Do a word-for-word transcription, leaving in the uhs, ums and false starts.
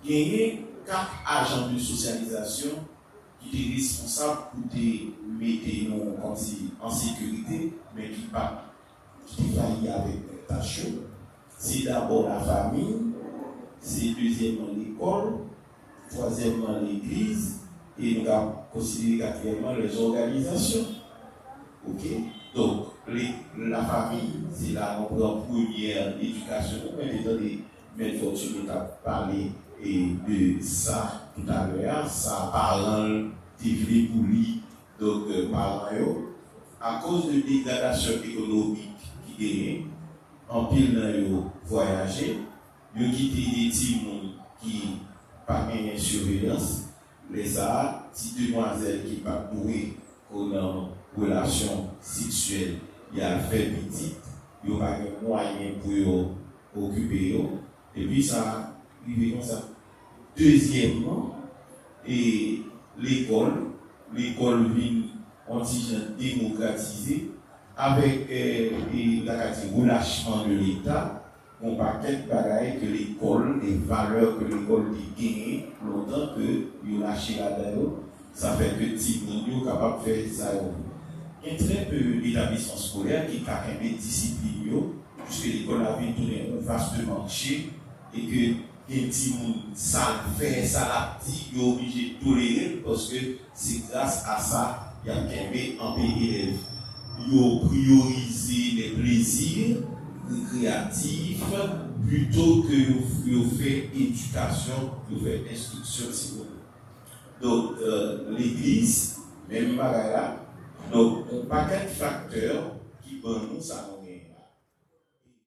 Genyen kat ajan de sosyalizasyon ki te responsab pou te mete nou kòmsi an sekirite, men ki pa t, ki te fayi avèk tach yo. Se dabò lafanmi, se dezyèmman lekòl, twazyèmman legliz, e nou ka konsidere katriyèmman lèzòganizasyon. Oke? Donk, lafanmi, se la nou pran premyè edikasyon nou. Mwen te tande Mèt Fortuné t ap pale e de sa toutalè a, sa paran l te vle pou li, donk, paran yo, akoz de degradasyon ekonomik ki genyen, anpil nan yo vwayaje, yo kite de timoun ki pa genyen siveyans. Lè sa a, ti demwazèl ki pa t dwe ko nan relasyon seksyèl, y al fè pitit, yo pa gen mwayen pou yo okipe yo. Epi sa rive konsa. Dezyèmman, e lekòl, lekòl vin yon ti jan demokratize avèk, e, e, nou ta ka di, relachman de Leta, yon pakèt bagay ke lekòl, de valè ke lekòl te genyen lontan ke yo lache ladan yo, sa fè ke timoun yo kapab fè sa yo vle. Gen trè pe etablisman eskolè ki ka kenbe disiplin yo, piske lekòl la vin tounen yon vaste mache, e ke gen timoun, sa l fè, sa l ap di, yo oblije tolere l, paske se gras a sa y ap kenbe anpil elèv. Yo priyorize les plaisirs récréatifs plito ke yo, yo fè edikasyon, yo fè enstriksyon timoun. Donk, legliz, menm bagay la. Donk, yon pakèt faktè ki ban nou sa.